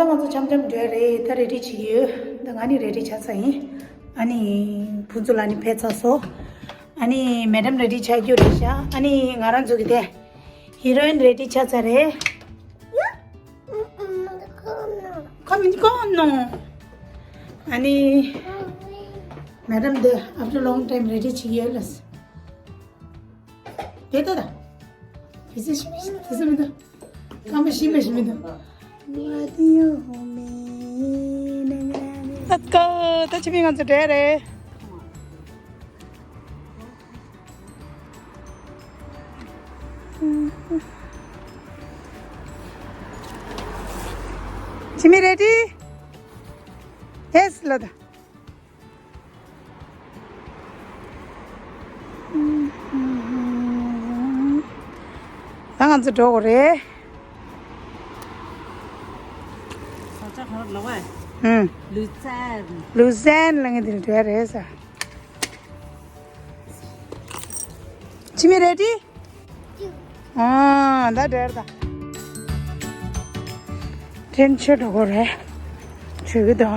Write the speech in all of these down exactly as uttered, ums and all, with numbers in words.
ད་ང་ཚོ་འཆམ་འཆམ་འགྲོ་ཡ་རེད། ད་རེ་ཌི་བྱེད་ཀྱི་ཡོད། ད་ང་ནི་རེ་ཌི་ཆགས་ཚར་ཡིན། ཨ་ནི་ཕུན་ཚོགས་ལགས་ནི་ཕེབས་ཚར་སོང་། ཨ་ནི་མེ་ཌམ་རེ་ཌི་ཆགས་རྒྱུ་རེད་ཤག་ཨ་ནི་ང་རང་ཚོ་གི་དེ་ཧི་རོ་ཡིན་རེ་ཌི་ཆགས་ཚར་རེད། ཁ་མིན་ཀོ་ནོ། ཨ་ནི་མེ་ཌམ་དེ་after long time རེ་ཌི་བྱེད་ཀྱི་ཡོད་ལ། དེ་ལྟ་ད། དེ་ཚེ་ཞིམ་ཞིམ་དེ་ཚེ་མི་འདུག་སྐམ་པོ་ཞིམ་པོ་ཞིམ་མི་འདུག Let's go. ད་ཕྱི་མི་ང་ཚོ་འགྲོ་རེད། ཕྱི་མི་རེ་ཌི། ཡེས་ལོ་ད། ད་ང་ཚོ་འགྲོ་དགོས་རེད། ས་ཆ་ག་རེ་ལབ་པ། ཧུམ། ལུ་ཙན། ལུ་ཙན་ལ་ངས་འདིར་འགྲོ་ཡ་རེད་ས། ཕྱི་མི་རེ་ཌི། ཨ། ད་འགྲོ་ཡ་རེད་ད། ཏྲེན་ཆོད་འགྲོ་དགོས་རེད། ཆོད་ཀྱི་འདུག་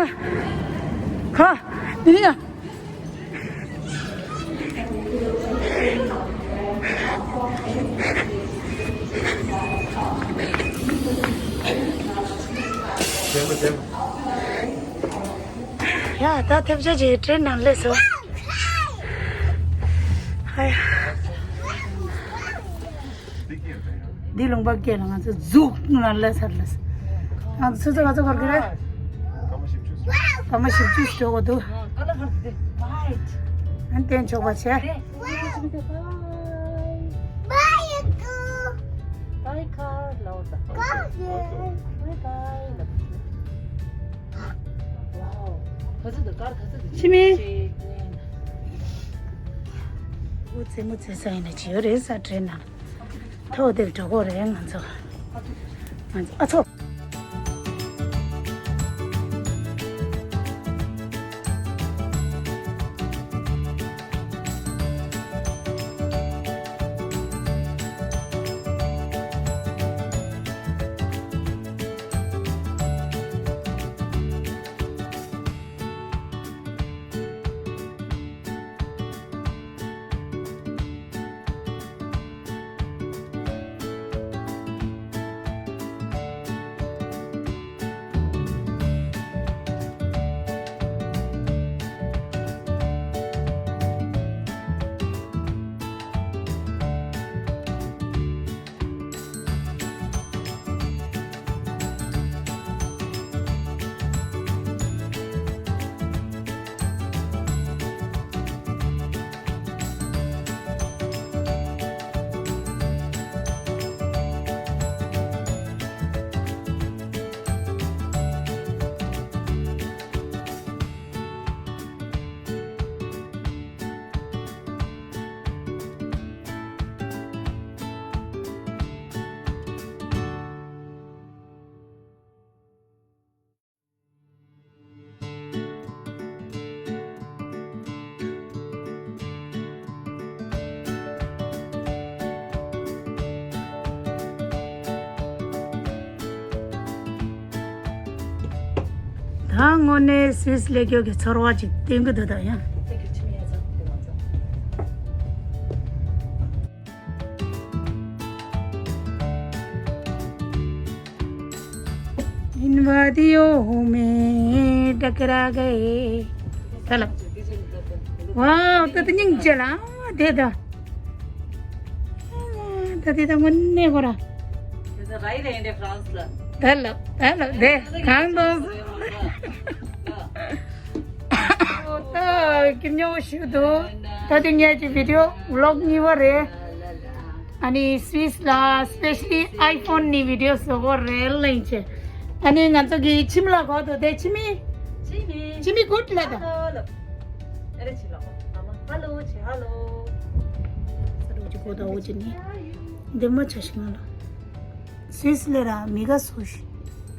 ཨ། ཁ། འདི་ནི་ཡ། ཡ། ད་ཐེབས་ཆག་ཅིག་ཏྲེན་ནང་སླེབས་སོང་། ཨ་ཡ། འདི་ལུང་པ་སྐད་ལ་ང་ཚོ་ཟུག་ང་ལ་སར་ལ་ང་ཚོ་ཚོ་ང་ཚོ་གར་གི་རེད། སྐར་མ་བཞི་བཅུ་འགྲོ་དགོས་འདུག་ཨན་བསྟན་ཆོག་པ་བྱས། ཕྱི་མི། འུ་ཙེ་མོ་ཙེ་ས་ཡིན་ན་ཅི་ཡོད་རེད་ས་ཏྲེན་ནང་། ཐོག་དེར་འགྲོ་དགོས་རེད་ང་ཚོ། ང་ཚོ་ཨ་ཚོ། ད་དངོས་གནས་སུད་སི་སླེབས་རྒྱུ་གི་ཚོར་བ་ཅིག་སྟོན་གི་འདུག་ད་ཡང་། ཨིན་བ་དི་ཡོ་མེ་ཏྲ་ཀ་ར་གེ། ད་ལ། ཝའོ། ད་ད་སྙིང་རྗེ་ལ་དེ་ད། ད་དེ་ད་དངོས་གནས་ཁོ་ར། ད་ལ་ད་ལ་དེ་གང་དང་། ད་ཀྱི་ཉོ་ཞུ་དོ། ད་དེ་ངས་ཀྱི་བི་ཌི་ཡོ་ཝི་ལོག་གཉིས་པ་རེད། ཨ་ནི་སུད་སི་ལ་སི་པེ་ཤ་ལི་ཨའི་ཕོན་ནི་བི་ཌི་ཡོ་བཟོ་གོ་རེད་ལེན་ཆེ། ཨ་ནི་ང་ཚོ་གི་ཁྱིམ་ལ་གོ་དོ་དེ་ཁྱིམ་མི། ཁྱིམ་མི། ཁྱིམ་མི་གུད་ལ་ད། ཨ་རེ་ཆི་ལ་ཨ་མ་ཧ་ལོ་ཆི་ཧ་ལོ། ས་རུ་ཅི་གོ་ད་འོ་ཅི་ནི། འདི་མ་ཆ་ཤི་ང་ལ། སུད་སི་ལ་ར་མི་ག་སུ་ཤི།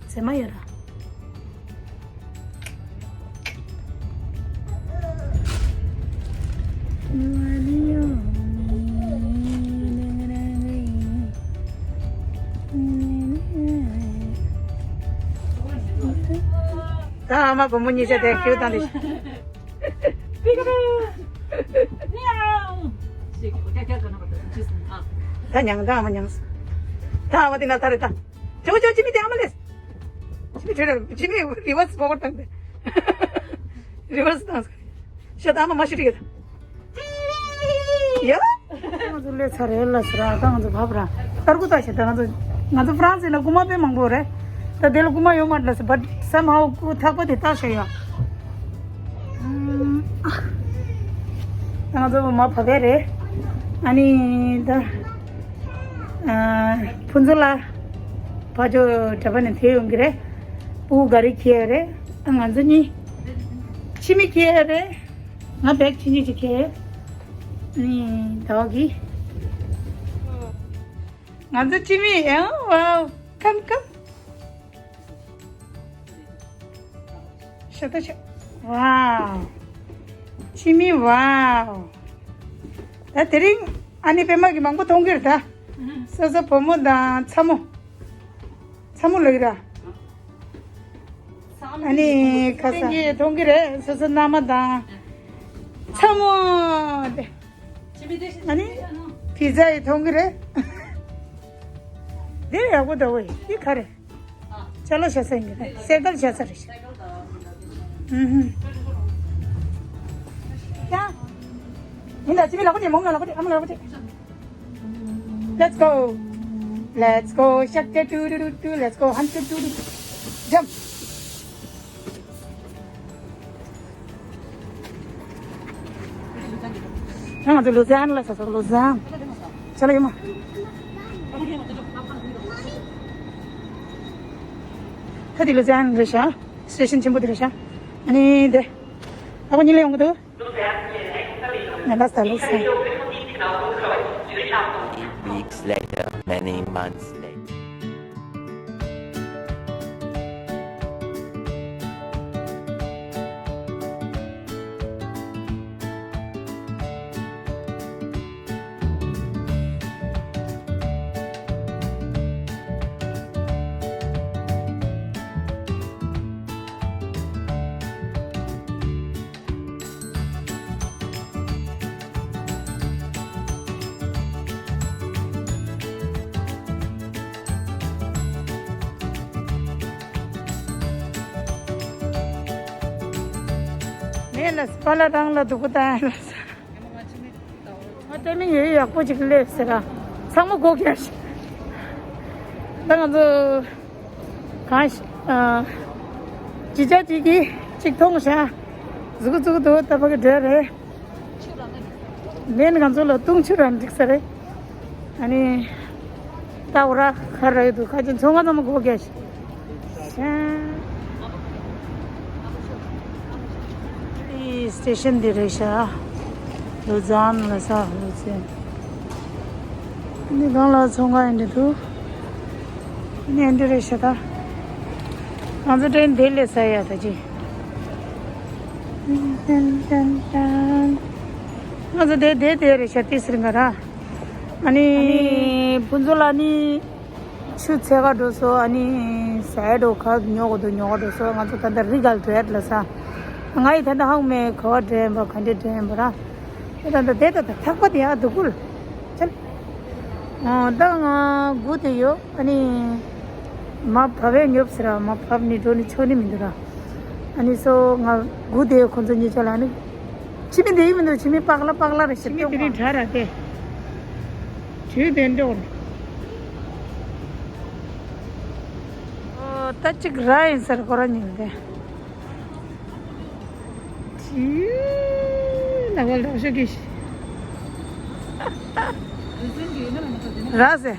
ཚེ་མ་ཡོད་ར། ད་ཨ་མ་བུ་མོ་གཉིས་ཆ་དེ་ཁྱེའུ་བཏང་དེ། ད་མྱང་། ད་ཨ་མ་མྱང་། ད་ཨ་མ་དེ་ན་ད་རེད་ད། ཇོ་ཇོ་ཅི་མི་དེ་ཨ་མ་ལེས། ཅི་མི་དེ་རེད། ཅི་མི་རི་བར་སི་ཕོར་ཝར་བཏང་དེ། རི་བར་སི་བཏང་། ཤ་ད་ཨ་མ་མ་ཤི་རིག་ད། ཡ། ང་ཚོ་སླེབས་ཚར་རེད་ལ་ཟེར་ར། ད་ང་ཚོ་བབས་ར། ཏར་ཀུ་ཏ་ཤ་ད་ང་ཚོ། ང་ཚོ་ཧྥ་རན་སི་ན་རྐུན་མ་དཔེ་མང་པོ་རེད། ད་དེ་ལ་རྐུན་མ་ཡོད་མ་རེད་ལ་ཟེར། བཊ་སམ་ཧའུ་རྐུ་ཐག་པ་དེ་བཏགས་ཤག་ཡ། ད་ང་ཚོ་མ་བབས་པས་རེད། ཨ་ནི་ད། ཨ་ཕུན་ཚོགས་ལ་ཕ་ཇོ་གྲྭ་པ་ནས་ཐེ་ཡོང་གི་རེད། སྤུ་གུ་ག་རེ་ཁྱེར་ཡོད་རེད། ཨ་ང་ཚོ་གཉིས་ཕྱི་མི་ཁྱེར་ཡོད་རེད། ང་བེག་ཆུང་ཆུང་ཅིག་ཁྱེར་ཡོད། ཨ་ནི་ད་བ་གི་ང་ཚོ་ཕྱི་མི། ཨ་ཝའོ། ཀམ་ཀམ། ཤ་ད་ཤ། ཝའོ། ཕྱི་མི་ཝའོ། ད་དེ་རིང་ཨ་ནི་པད་མ་གི་མང་པོ་མཐོང་གི་རེད་ད། སོ་སོ་བུ་མོ་དང་ཚ་མོ། ཚ་མོ་ལོ་ཡི་ར། ཨ་ནི་ཁ་སང་གི་མཐོང་གི་རེད། སོ་སོ་མནའ་མ་དང་། ཚ་མོ། དེ། ཨ་ནི་ཕི་ཛ་ཡི་མཐོང་གི་རེད། དེ་ཡག་པོ་འདུག་བས། དེ་ག་རེ། ཅ་ལག་བཞག་ས་ཡིན་གྱི་རེད། སེ་ཀལ་བཞག་ས་རེད། ཨུ་ཧུ། ཡ། ཡིན་ད། ཅི་མི་ལག་པ་དེ་མོང་ང་ལག་པ་དེ། ཨ་མ་ལག་པ་དེ། Let's go. Let's go. Shake it, do do do do. Let's go. Hunt it, do do. Jump. ང་ཚོ་ལུ་ཛན་ལ་ས་ས་ལུ་ཛན། ཅ་ལག་ཡོད་མ། ད་དེ་ལུ་ཛན་རེད་ཤག་སི་ཊེ་ཤན་ཆེན་པོ་དེ་རེད་ཤག་ཨ་ནི་དེ། ཨ་ཁོ་གཉིས་ལ་ཡོང་གི་འདུག་ང་ལ་ས་ལུ་ཟ། Weeks later, many months later. ངས་ལ་སྤ་ལ་རང་ལ་སྡུག་པོ་བཏང་ཡ་ལ་ས། ང་ལྟ་མི་ཡོད་ཡག་པོ་ཅིག་སླེབས་ཟེར་ར། ཚང་མ་སྒོ་རྒྱག་ཤག་ད་ང་ཚོ་གང་ཞིག་ཨ། ཅི་བྱ་ཅིག་གིས་ཅིག་མཐོང་ཤག་ཟུག་ཟུག་འདུག་ད་ཕ་གི་འགྲོ་རེད། ལན་ང་ཚོ་ལ་བཏུང་ཆུ་རང་འགྲིག་ས་རེད། ཨ་ནི། ད་འོ་ར་ཁ་ར་ཡོད་འདུག་ཁ་ཅན་ཚོང་ཁང་ཚང་མ་སྒོ་རྒྱག་ཤག་ཨི་སི་ཊེ་ཤན་འདི་རེད་ཤག་ལུ་ཛན་ལ་ས་ལུ་ཛན། འདི་གང་ལ་ཚོང་ཁང་ཡིན་འདི་འདུག་ནས་འདི་རེད་ཤག་ད། ང་ཚོ་ཏྲེན་དེ་ལས་ས་ཡ་ད་ཅི། ང་ཚོ་དེ་དེ་དེ་རེད་ཤག་ཏི་སི་རི་ང་ར། ཨ་ནི་ཕུན་ཚོགས་ལ་ནི། ཆུ་ཚད་ག་འགྲོ་སོ། ཨ་ནི་ཟས་འགྲོ་ག་ཉོ་ག་འདུག་ཉོ་ག་འགྲོ་སོ། ང་ཚོ་ད་ལྟ་རི་གལ་བྲེད་ལ་ས། ང་ཡི་ད་ལྟ་ཧང་མེ་ག་བ་བྲེད་པ་ག་འདྲེ་བྲེད་པ་ར། ད་ད་དེ་ད་ད་ཐག་པ་དེ་ཡ་འདུག་གུལ། ཅལ། ཨོ་ད་ང་སྒུག་དེ་ཡོད། ཨ་ནི་མ་བབས་པས་ཉོབ་ཟེར་ར། མ་བབས་ནི་འགྲོ་ནི་ཆོག་ནི་མི་འདུག་ར། ཨ་ནི་སོ་ང་སྒུག་དེ་ཡོད་ཁོང་ཚོ་གཉིས་ཆ་ལ་ནི། ཕྱི་མི་འདི་ཡིན་མི་འདུག་ཕྱི་མི་པག་ལ་པག་ལ་རེད་ཤག་ཕྱི་མི་དེ་རིང་དྲ་ར་དེ། དུས་དེ་འགྲོ་རེད། ཨོ་ད་ཅིག་ར་ཡིན་ཟེར་ཁོ་ར་ཉིན་དེ། ཅི། ལ་བ་ལ་ཤོ་གི་ཤི། ར་ཟེར།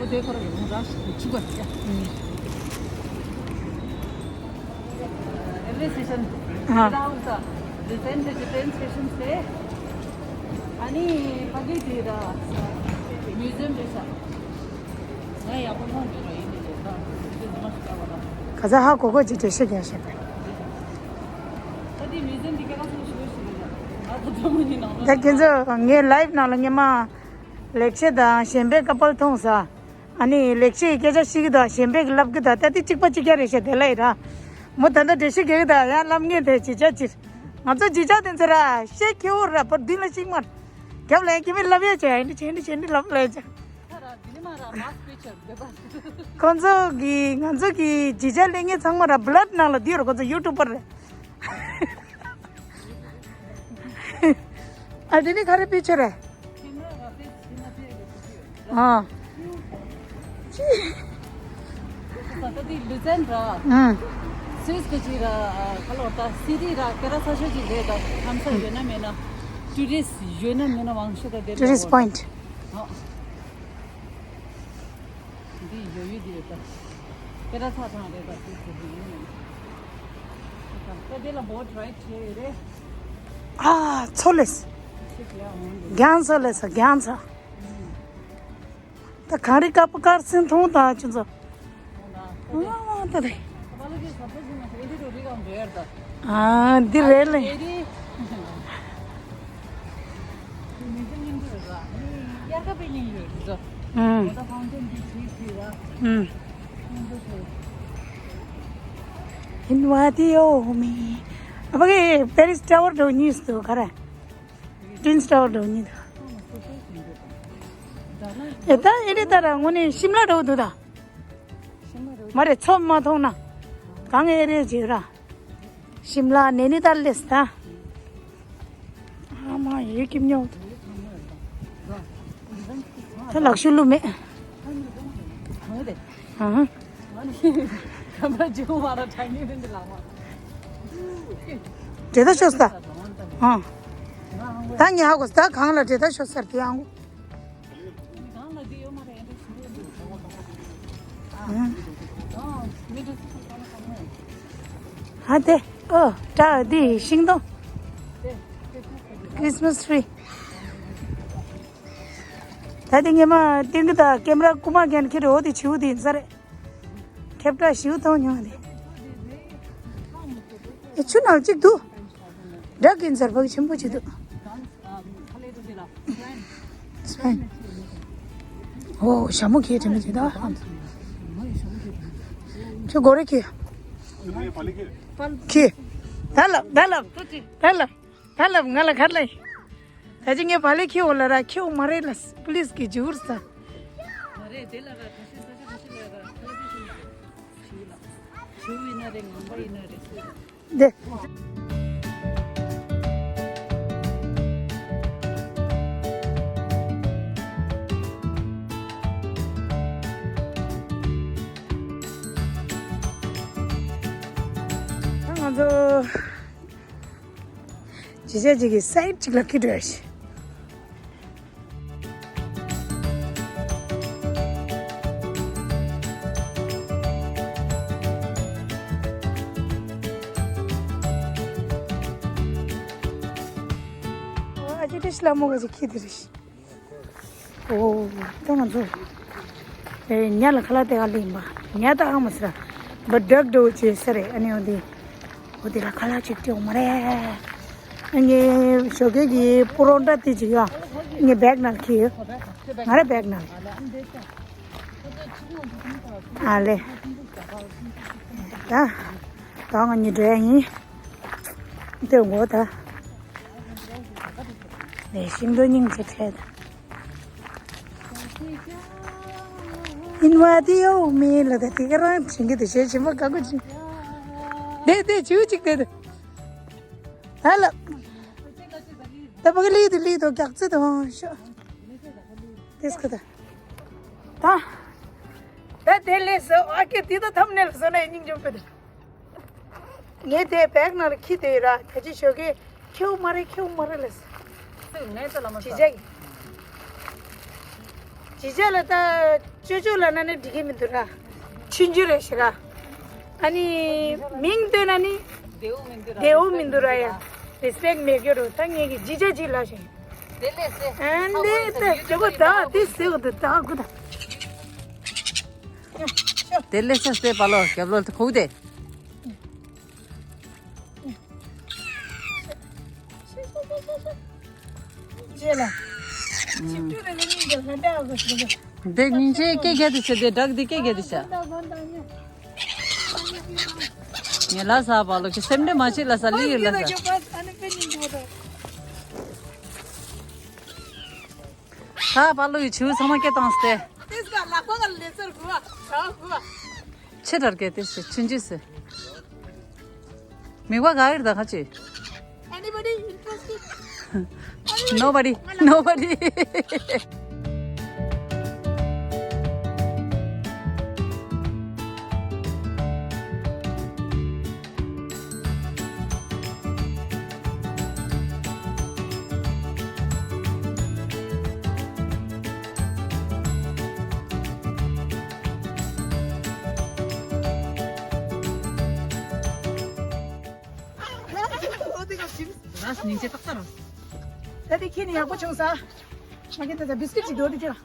Railway station. ཨ། ར་ཧུ་ས། This end is the train station སྟེ། ཨ་ནི་ཕ་གི་དེ་ར། Museum རེད་ས། ང་ཡག་པོ་མཐོང་གི་རེད་ཡིན་དེ་རེད་ད། དེ་ཟི་མ་ཞིག་ལྟ་བ་ད། ག་ས་ཧ་གོ་གོ་ཅི་བྲེ་ཤེས་རྒྱ་ཤེས་པས། ད་དེ་Museum དེ་སྐད་ག་ཚོད་ཞིག་ཞིག་རེད་ད། ང་ཚོ་ཐོན་མི་ནང་ལ། ད་ཁྱེད་ཚོ་ངའི་ལའེབ་ནང་ལ་སྔོན་མ་ལེགས་བཤད་དང་གཞན་ཕན་ཀ་པལ་མཐོང་ས། ཨ་ནི་ལེགས་བཤད་ཀྱི་སྐད་ཆ་བཤད་ཀྱི་འདུག་གཞན་ཕན་གྱི་ལབ་ཀྱི་འདུག་ད་དེ་གཅིག་པ་གཅིག་རྐྱང་རེད་ཤག་དེ་ལ་ཡིན་ར། མོ་ད་ལྟ་འགྲེལ་བཤད་རྒྱག་གི་ད་ཡང་ལབ་ངེས་དེ་ཅི་ཆ་ཅིར། ང་ཚོ་ཅི་ཆ་དེ་ཚོ་ར་ཤེས་ཁྱེའུ་ར་བར་འདི་ལ་ཤིག་མར། རྒྱབ་ལ་ཡང་ཁྱེད་མི་ལབ་ཡ་ཅི་ཡིན་འདི་བྱེད་འདི་བྱེད་འདི་ལབ་ལ་ཡ་ཅི། ད་ར་འདི་ནི་མ་ར་མཱས་པི་ཆར་འདོད་པ། ཁོང་ཚོ་གི་ང་ཚོ་གི་ཅི་ཆ་ལེན་མཁན་ཚང་མ་ར་བླད་ནང་ལ་འདི་ཡོད་ར། ཁོང་ཚོ་ཡུ་ཊུབ་པར་རེད། ཨ་དེ་ནི་ག་རེ་པི་ཆར་རེད། ཨ། ད་ལྟ་འདི་ལུ་ཛན་ར། ཨང་། སུད་སི་གི་ཅིག་ར་ཁ་ལོ་ད་སི་ཊི་ར་སྐད་གྲགས་ས་ཆ་ཅིག་རེད་ད། ཁམས་ས་ཡོད་ན་མེད་ན་ཊུ་རི་སི་ཡོད་ན་མེད་ན་མང་ཤོས་ད་དེ་ཊུ་རི་སི་པོ་ཡིན་ཊི། ཨ། འདི་ཡོད་ཡོད་འདི་རེད་ད། སྐད་གྲགས་ཚ་ཚང་རེད་ད་སུད་སི་གི་ཡིན་ནམ། ད་དེ་ལ་བོ་ཊི་རའི་ཌི་བྱས་ཡོད་རེད། ཨ་ཚོ་ལེས། ཅིག་ཡ་འོང་འདུག་རྒྱང་ཚ་ལེས་རྒྱང་ཚ། ད་གངས་རི་དཀར་པོ་དཀར་སེང་མཐོང་དང་ཁྱེད་ཚོ། ཨ་ད་དེ། ཨ་འདི་རེད་ལེ། ཨ་ཨ་ཨིན་བ་དི་ཨོ་མི། ཨ་ཕ་གི་པེ་རིས་ཊ་ཝར་འགྲོ་གཉིས་སུ་ག་རེ། ཊིན་སི་ཊ་ཝར་འགྲོ་གཉིས་དང་། ཨེ་ད་ཨེ་རེད་ད་ར་དངོས་གནས་ཤིམ་ལ་འགྲོ་འདུག་ད། མ་རེད་མཚོ་མ་མཐོང་ན། གངས་ཨེ་རེད་བྱེད་ར། ཤིམ་ལ་ནེ་ནི་ཏཱལ་ལེས་ད། ཨ་མ་ཡོད་ཀྱི་མྱོང་། ད་ལག་ཤུ་ལུ་མེད། ཨ། འདྲེ་ད་ཤོག་ས། ཨ། ད་ཉལ་གོ་ད་གང་ལ་འདྲེ་ད་ཤོག་སར་དེ་ཨང་གོ། ཨ་དེ། ཨོ་ད་འདི་ཤིང་སྡོང་། Christmas tree། ད་དེ་ངས་མ་ཏིང་གི་ད་ཀེམ་ར་རྐུ་མ་རྒན་ཁྱེར་འོ་དེ་བྱིའུ་དེ་ཡིན་ས་རེད། ཁྱབ་བསྒྲགས་ཞིའུ་མཐོང་མྱོང་དེ། ཨེ་ཆུ་ནང་གཅིག་འདུག་འདྲ་གིན་ཟེར་བག་ཆེན་པོ་ཅིག་འདུག་ཨོ་ཞྭ་མོ་ཁྱེད་དྲན་མི་བྱེད་ད། ཁྱོད་སྒོ་རེ་ཁྱེད། ཁྱེད། ད་ལབ་ད་ལབ་ད་ལབ། ད་ལབ་ང་ལ་ག་རེ་ལབ་ཡིན། ད་ཅི་ངས་བག་ལེབ་ཁྱེར་འོང་ལབ་ར་ཁྱེར་འོང་མ་རེད་ལབ། པི་ལི་སི་གི་ཇུར་ས། མ་རེད་དེ་ལབ་ར་ཁ་ཤས་ས་ཆ་ཁ་ཤས་ལབ་ར་ཁ་ལ་པི་ཤི་ན་ཞུ་ལ་ཞུ་ཡིན་ན་རེད་ངང་པ་ཡིན་ན་རེད་སུས་ལ། དེ། ད་ང་ཚོ། ཅི་བྱས་ཅིག་གི་སའིཌ་ཅིག་ལ་ཁི་འགྲོ་ཡ་ཞིག་ཨ་ཅེ་ཏི་ཤི་ལ་མོ་ག་ཅིག་ཁི་དེ་རེ་ཞིག་ཨོ། ད་ང་ཚོ། ཨེ་ཉ་ལ་ཁ་ལག་དེ་ག་ལེན་པ། ཉ་ད་ཨ་མ་སི་ར། བ་ཌག་འགྲོ་བྱེད་ས་རེད་ཨ་ནི་འོ་དེ། འོ་དེ་ལ་ཁ་ལག་ཅིག་སྤྲད་འོང་མ་རེད། ཨ་ངའི་ཞོགས་ཀས་ཀྱི་པུ་རོན་ཊ་དེ་ཅིག་ཡོད། ངའི་བེག་ནང་ཁྱེར་ཡོད། ང་ར་བེག་ནང་། ཨ་ལེ། ད། ད་ང་གཉིས་འགྲོ་ཡ་ཡིན། དེ་འོ་ད། ལས་ཤིང་འགྲོ་སྙིང་རྗེ་ཁྲལ་ད། ཨིན་བ་དེ་ཡོ་མེ་ལ་ད་དེ་ག་རང་བྱིན་གི་དེ་བྱེད་བྱིན་པ་ག་གོ་བྱིན། དེ་དེ་བྱིའུ་གཅིག་དེ་དེ། ཧ་ལ། ད་བ་གི་ལི་དེ་ལི་དོ་རྒྱག་རྩི་དོ་ཧོན་ཤོ། དེ་སྐུ་ད། ད། ད་དེ་ལས་སོ་ཨ་ཀེ་དེ་ད་ཐམ་ནེལ་སོ་ན་སྙིང་རྗེ་པོ་དེ། ངས་དེ་བེག་ནང་ལ་ཁྱི་དེ་ར་ད་ཅི་ཞོགས་ཀས་ཁྱེའུ་མ་རེད་ཁྱེའུ་མ་རེད་ལས། ངས་ད་ལ་མ་ཅི་བྱ་གི། ཅི་བྱ་ལ་ད་ཅོ་ཅོ་ལ་ན་ནི་འགྲིག་གི་མི་འདུག་ར། ཆུང་ཆུང་རེད་ཤི་ར། ཨ་ནི་མིང་བཏོན་ན་ནི་བདེའུ་མི་འདུག་ར་ཡ། རེ་སི་པེག་མེད་གི་རུ་ད་ངས་གི་ཅི་བྱ་ཅི་ལ་ཞིག་ཨ་ནི་ད་ཅོ་གོ་ད་དེ་སེ་གོ་ད་ད་གོ་ད། དེ་ལས་སེ་སེ་པ་ལོ་རྒྱབ་ལོ་ཁུག་དེ། རྗེས་ལ། ཆིབས་ཁྲུ་རེ་རེ་གཉིས་ཀྱི་ལྷ་འདྲ་གོ་ཞིག་གོ། དེ་སྙིང་རྗེ་སྐད་རྒྱག་དེ་ཆེ་དེ་བྲག་དེ་སྐད་རྒྱག་དེ་ཆ། ངས་ལ་ས་བ་ལོ་གི་སེམས་ཁྲལ་མ་བྱེད་ལ་ས་ལི་ཡིར་ལ་ས། ད་བ་ལོ་ཡི་ཆུ་ཚང་མ་སྐད་བཏང་སྟེ། ཆེ་དྲག་གེ་དེ་སེ་ཆུན་ཅི་སེ། མིག་བ་ག་ཡིར་ད་ཁ་ཅི། Anybody interested? Nobody, nobody. ར་སྙིང་རྗེ་ཏག་ཏག་ར། ད་དེ་ཁྱེད་ནི་ཡག་པོ་བྱུང་ས། ང་གི་ད་ད་བིས་ཀིཊ་ཅིག་འགྲོ་དེ་ཅི་ལ།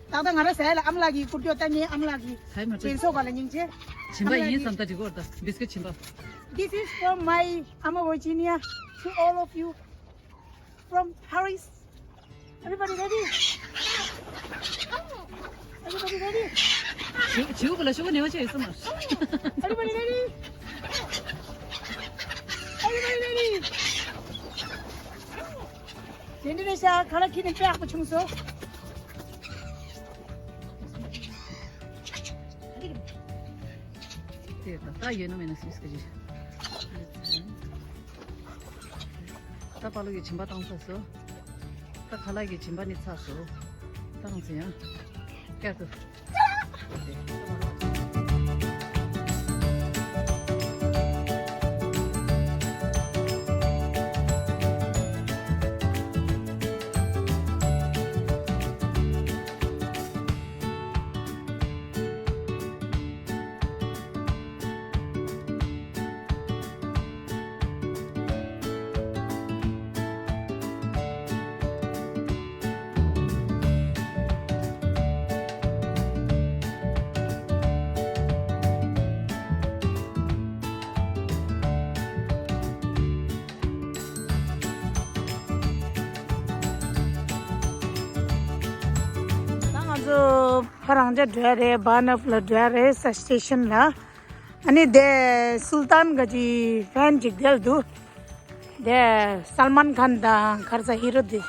ད་ད་ང་ར་ཟས་ལ་ཨམ་ལག་གི་ཀུར་ཀྱོ་ད་ཉེ་ཨམ་ལག་གི། ཧའི་མ་ཅི། དྲན་གསོ་ག་ལ་སྙིང་རྗེ། བྱིན་པ་ཡིན་བསམ་ད་འགྲིག་གོ་ད་བིས་ཀིཊ་བྱིན་པ། This is from my Ama Virginia to all of you from Paris. Everybody ready? Everybody ready? ཇིའུ་ཇིའུ་ག་ལ་ཤོག་ནེ་བ་ཆེ་ཡོད་སོང་མ། Everybody ready? Everybody ready? དེ་འདྲ་རེད་ཤག་ཁ་ལག་ཁྱེར་ནས་དཔེ་ཡག་པོ་བྱུང་སོང་། དེ་ད་ལྟ་ཡོད་ན་མེད་ན་སུས་ཀ་ཅི། ད་པ་ལོ་གི་བྱིན་པ་བཏང་ཚར་སོང་། ད་ཁ་ལག་གི་བྱིན་པ་ནི་ཚར་སོང་། ད་རང་ཚོ་ཡང་བསྐྱར་དུ། ད་ང་ཚོ་ཕ་རང་ཅག་འགྲོ་ཡ་རེད། བྷ་ནབ་ལ་འགྲོ་ཡ་རེད་ས་སི་ཊེ་ཤན་ལ། ཨ་ནི་དེ་སུལ་ཏཱན་ག་ཅི་ཕན་ཅིག་དེ་ལ་འདུག་དེ་སལ་མན་ཁཱན་དང་ག་རེ་ཟ་ཧི་རོ་དེ།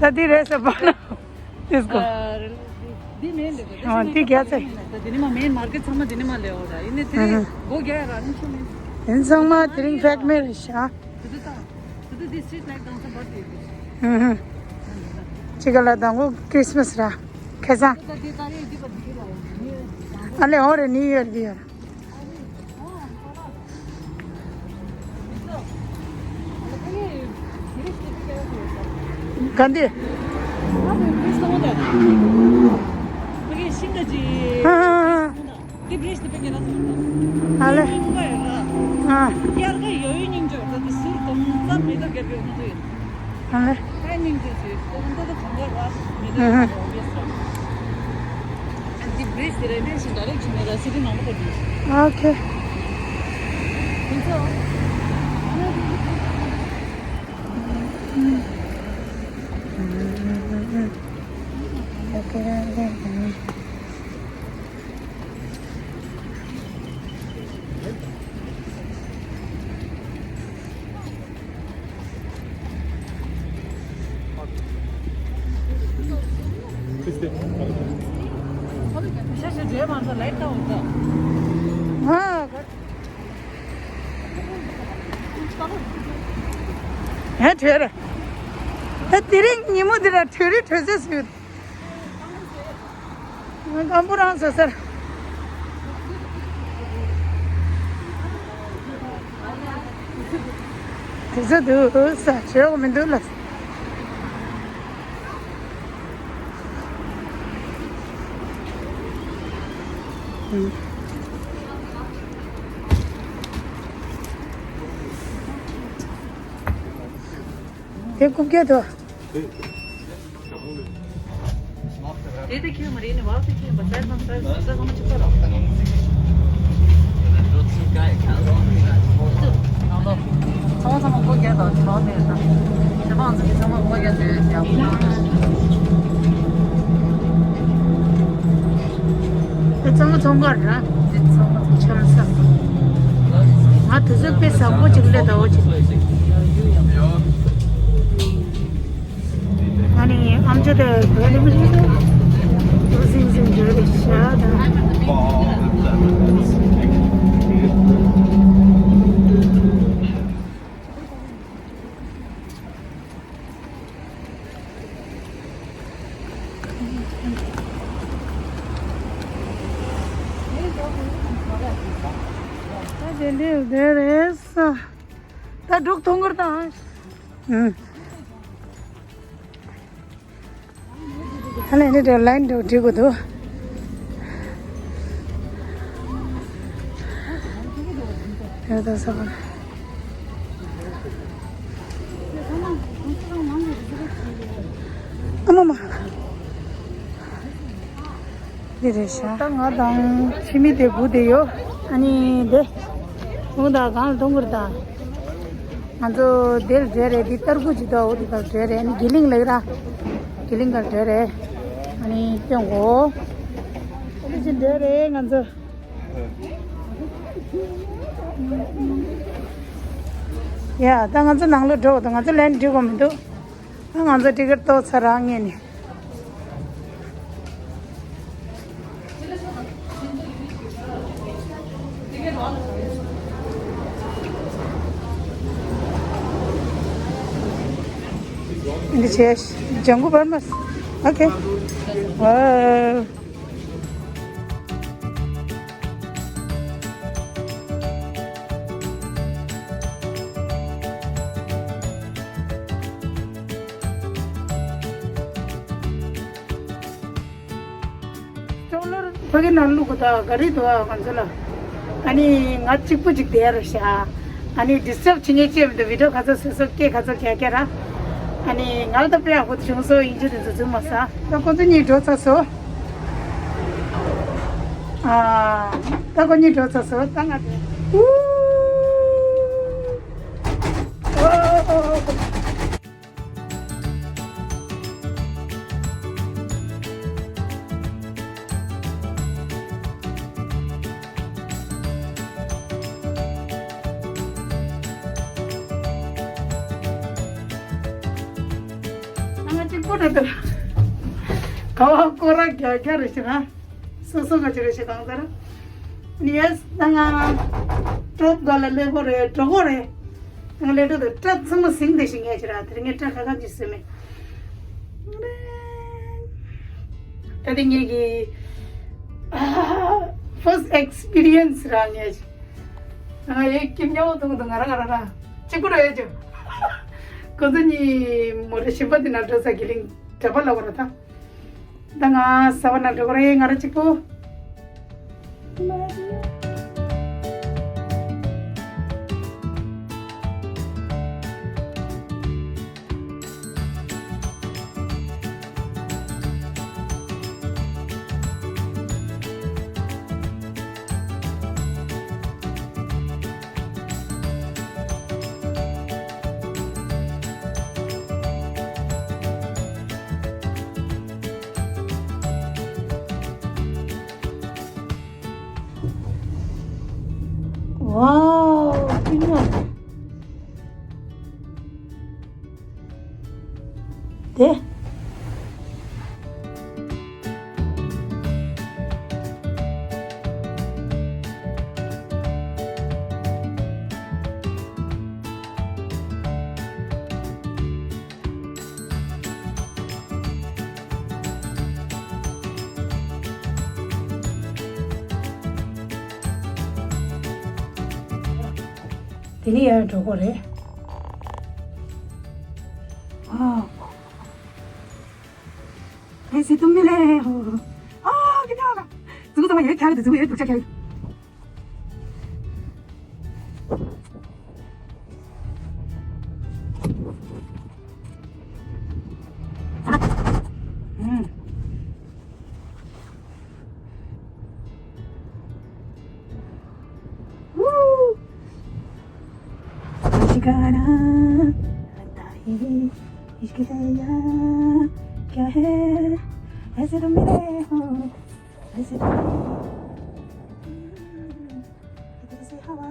ད་འདི་རེད་ཟེར་པ་ན། དེ་སྒོ། འདི་མེན་རེད། འདི་རྒྱ་ཚ། འདི་ནི་མ་མེན་མར་ཀེ་ཊི་ཚང་མ་འདི་ནི་མ་ལེའོ་ར། ཡིན་ནི་དེ་སྒོ་རྒྱག་ཡ་ར་ནི་ཆུ་མེན། དེ་ཚང་མ་དེ་རིང་ཕེག་མེད་རེད་ཤག་དེ་དུ་ད། དེ་དུ་དེ་སི་ཊི་ལའིཊ་དང་ཚ་བར་དེ་དེ། ཅི་ག་ལ་དང་གོ་ཁྲིས་མས་ར། ཁ་སང་། དེ་ད་དེ་ད་རེད་འདི་པ་འདི་ར། ཨ་ལེ་ཧོ་རེ་ནིའུ་ཡོར་གི་ཡོད། ག་འདི། ཨ་ལེ། ཨ། ཨ་ལེ། ཨོ་ཁེ། ཧ་བྲོས་ར། ད་དེ་རིང་ཉིན་མོ་འདི་ར་བྲོས་རི་བྲོས་ཟེར་ཟེར། སྐམ་པོ་རང་ཟེར་ཟེར། དེ་ཚོ་འདུག་ས་བྲོས་མི་འདུག་ལ། དེ་རྐུབ་བཀྱག་དོ། དེ་དེ་ཁྱོད་མ་རེད་ནི་བ་དེ་ཁྱོད་བ་སའི་ཁམས་སའི་སའི་ཁམས་ཅི་པ་ར། ཚང་མ་ཚང་མ་སྒོ་རྒྱག་དང་ཚང་མ་མེད་དང་། ཚེ་དཔག་ཚང་མ་སྒོ་རྒྱག་དེ་རྒྱག་དགོས་ན། དེ་ཚང་མ་ཚོང་ཁང་རེད་ར། དེ་ཚང་མ་ཚོང་ཆ་ལ་ས། ང་དེ་ཚོ་དཔེ་བཟང་པོ་ཅིག་སླེབས་ད་འོ་ཅིག་ཨ་ནི་ཨམ་ཅོག་དེ་བོད་ནས་མི་ཤེས་ཏེ། ཏོག་ཙམ་ཙམ་འགྲོ་རེ་བྱ་དང་། ད་དེ་འདྲའི་བསྡད་རེད་ས། ད་འབྲུག་ཐོང་གར་དང་། ཨུ། ཨ་ལས་འདི་འདྲ་ལའིན་འདྲ་བྲིས་དགོས་འདུག་ཡ་ད་ས་བ། ཨ་མ་མ། འདི་རེད་ཤག་ད་ང་དང་ཕྱི་མི་དེ་དགུ་དེ་ཡོད། ཨ་ནི་དེ། ཁོང་དང་གང་ལ་གཏོང་དགོས་རེད་ད། ང་ཚོ་དེར་འགྲོ་རེད། འདི་སྟར་ཁུག་ཅིག་འདུག་འོ་དེ་དང་འགྲོ་རེད། ཨ་ནི་གི་ལིང་ལགས་ར། གི་ལིང་གར་འགྲོ་རེད། ཨ་ནི་སྟོན་གོ་ཨ་ནི་ཅི་འགྲོ་རེད་ང་ཚོ། ཡ་ད་ང་ཚོ་ནང་ལོགས་འགྲོ་དང་ང་ཚོ་ལན་འགྲིག་གོ་མི་འདུག་ཨ་ང་ཚོ་ཊི་ཀེ་ཊི་ཏོག་ཚར་རང་ངེས་ནས། འདི་བྱས། ལྗང་གུ་བར་མ། ཨོ་ཁེ། ཝའོ། སྤྲོ་ལོར་ཕ་གི་ནང་བླུག་གི་ད་ག་རེ་འདུག་ཨ་ང་ཚོ་ལ། ཨ་ནི་ང་གཅིག་པུ་གཅིག་བསྡད་ར་ཤག་ཨ་ནི་ཌིས་ཊབ་བྱེད་མཁན་ཅིག་མི་འདུག་བི་ཌིའོ་ག་ཚོད་བཟོས་སོ་སྐད་ག་ཚོད་རྒྱག་རྒྱག་ར། ཨ་ནི་ང་ལ་ད་དཔེ་ཡག་པོ་བྱུང་སོང་། ཡིན་གཅིག་དེ་ཚོ་བྱུང་མ་སོང་། ད་ཁོ་ཚོ་གཉིས་འགྲོ་ཚར་སོང་། ཨ། ད་ཁོ་གཉིས་འགྲོ་ཚར་སོང་། ད་ང་འགྲོ། ཨུ། ཨོ། ང་གཅིག་པུ་རེད་དོ། ག་བ་སྐོར་ར་རྒྱག་རྒྱག་རེད་ཤག་ན། སོ་སོ་ག་ཅི་རེད་ཤག་གང་ཟེར། ཡེས་ད་ང་ཊོབ་སྒང་ལ་སླེབས་གོ་རེད། འགྲོ་གོ་རེད། ང་ལས་འགྲོ་དུས་སྐྲ་ཚང་མ་ཟིང་བསྡད་ཤག་ངས་ཅི་ར་དེ་རིང་ངས་སྐྲ་ཁ་ཁ་ཅིག་བཟོས་མེད། ད་དེ་ངེད་ཀྱི་ཕར་སི་ཊི་ཨེག་སི་པི་རི་ཡན་སི་ར་ངས་ཅི། ང་ཡེ་ཀིམ་ཉོ་དུང་དུང་ང་ར་ང་ར་ར་གཅིག་པུ་ར་ཡེ་ཅི། ཁོ་ཚོ་གཉིས་མོ་རེ་ཞིམ་པ་དེ་ན་འགྲོ་ས་གི་ལིང་གྲྭ་པ་ལ་བ་ར་ད། ད་ང་ཟ་བ་ན་འགྲོ་གི་རེད། ང་ར་གཅིག་པུ། ཝའོ། སྐྱིད་ཉོ་དེ། དེ་ནས་ཡར་འགྲོ་དགོས་རེད། ཨ། ཨེ་སི་ཏུམ་མི་ལེ་ཧོ། ཨ་ཀི་ཐ་ལ། ཙུ་གུ་ཙམ་ཡོད་ཁྱ་གི་ཙུ་གུ་ཡོད་དུ་ཆ་ཁྱ་གི། गाना आता ही इश्क है या क्या है, ऐसे तुम मिले हो, ऐसे तुम इधर से हवा।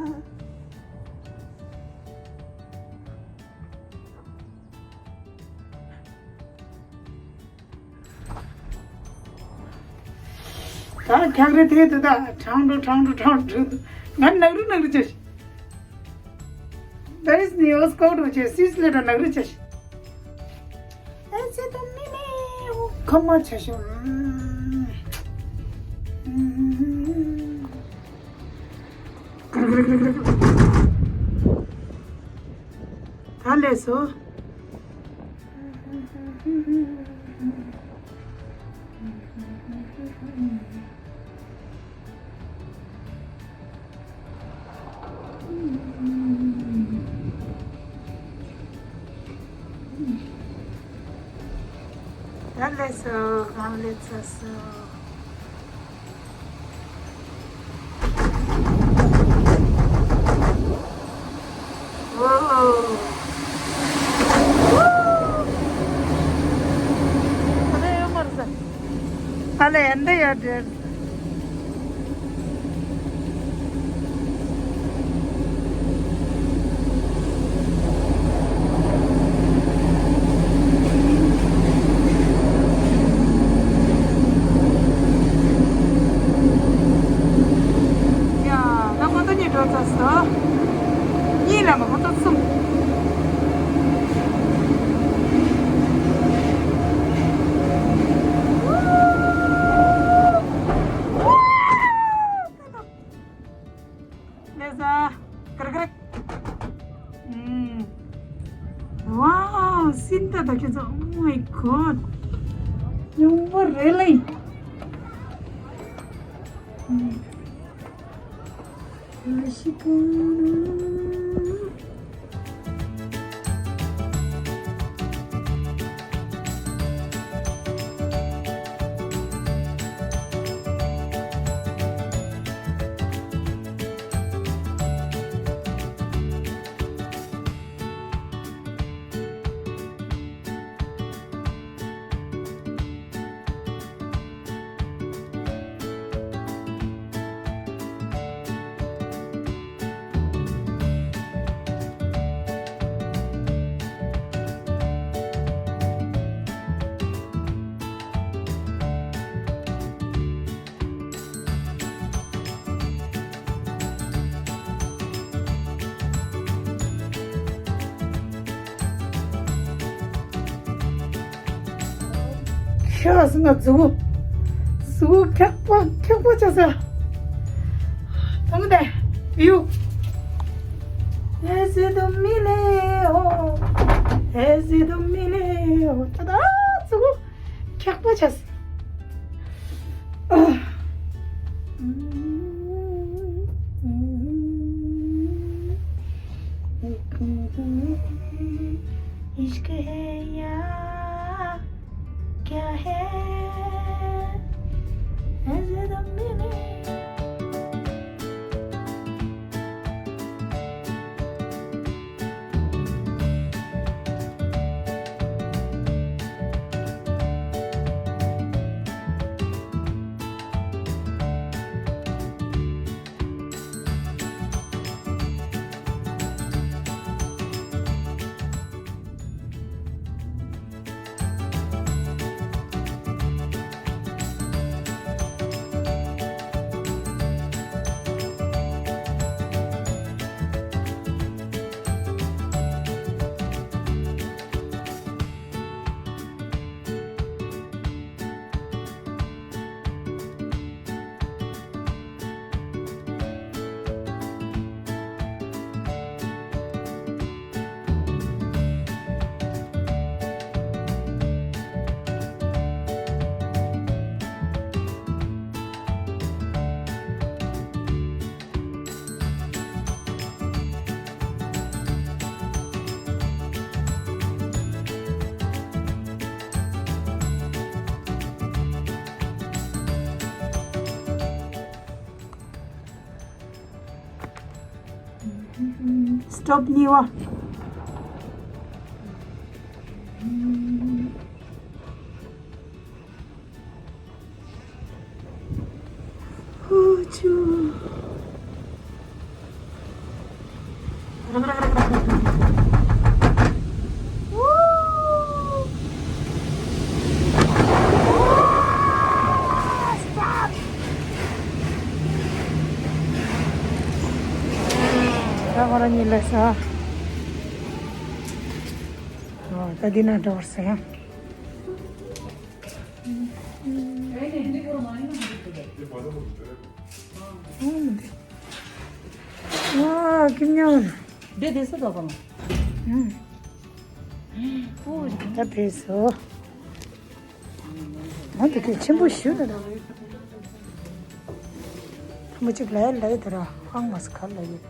ད་ཁྱག་རེ་དེ་དེ་ད་ཁྲང་འགྲོ་ཁྲང་འགྲོ་ཁྲང་འགྲོ། ང་ནག་རུ་ནག་རུ་བྱས། There is news code, which is six letter ནག་རུ་བྱས། ཨེ་ཙི་ད་མི་མི་ཁ་མ་བྱས་ཤོག་ད་ལས་སོ། ད་ལས་སོ། གང་ལས་ཚར་སོ། ཡ། ད་ཁོ་ཚོ་གཉིས་འགྲོ་ཚར་སོང་། གཉིས་ལ་མ་ཁོ་ཚོ་གསུམ། ལེ་ཟ། ཀར་ཀར། ཨུམ། Wow, སིན་ད་ད་ཁྱོད་ཚོ། Oh my God. ཉུང་པོ་རེད་ལེ། ཨུམ། ཨ་ཤི་ཀ་ན། ཁྱོད་སུ་ན་གཟུགས། གཟུགས་ཁྱག་པ་ཁྱག་པ་ཆགས་ས། ད་ག་དེ་ཡུ། ཨེ་ཟི་དུ་མི་ལེ་ཨོ། ཨེ་ཟི་དུ་མི་ལེ་ཨོ། ད་ད་གཟུགས། ཁྱག་པ་ཆགས། इश्क है या क्या है, ऐसे तो मिले। སི་ཊོབ་གཉིས་པ། ད་ང་རང་གཉིད་ལས་སོང་། ཨོ། ད་འདི་ན་འགྲོ་བར་སོང་ཡ། ཨོ། མི་འདི། ཨོ། ཀིམ་ཉོ། འདི་དེ་སུ་འགྲོ་གང་། ཨུམ། ཨོ། ད་ཕེབས་སོ། ང་དེ་གའི་ཆེན་པོ་ཞུ་ན་ད། ཐུམ་པ་གཅིག་ལ་ཡ་ལ་ཡ་དེ་ར་ཧང་མ་སི་ཁ་ལ་ཡོད།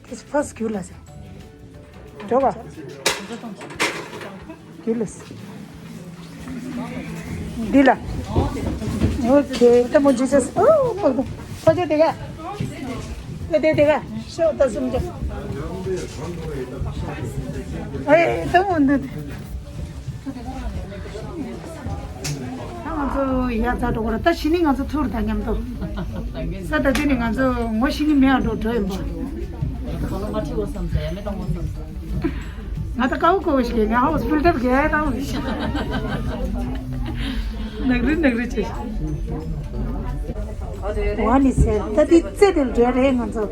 དེ་ཕ་སི་རྒྱུ་ལ་ཟེར། འགྲོ་བ། རྒྱུ་ལ་ཟེར། འདི་ལ། ཨོ་ཁེ། ད་མོ་ཇི་ཟེར། ཨོ། ཕ་ཇོ་དེ་ག་ད་དེ་དེ་ག་ཤོག་ད་སུམ་ཅོ། ཨེ། ད་འོ་འདི། ད་ང་ཚོ་ཡར་ཚ་འགྲོ་གི་རེད། ད་གཞི་ནས་ང་ཚོ་ཐུར་དང་མཉམ་དུ། ས་ད་དེ་ནས་ང་ཚོ་ངོ་ཤེས་ཀྱི་མེད་ཨ་འགྲོ་འགྲོ་ཡིན་པ། ང་ད་ཀའོ་ཀའོ་ཞིག་ང་ཧོ་སི་པི་ཊལ་ག་རང་ནག་རི་ནག་རི་བྱེད། ཝ་ནི་ཟེར། ད་འདི་རྩེ་དེ་འགྲོ་རེད་ང་ཚོ།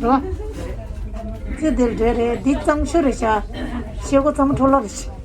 རོ། རྩེ་དེ་འགྲོ་རེད། འདི་གཙང་ཤོས་རེད་ཤག་ཤེལ་སྒོ་གཙང་མ་འཕྲོ་བརླག་རེད་ཤག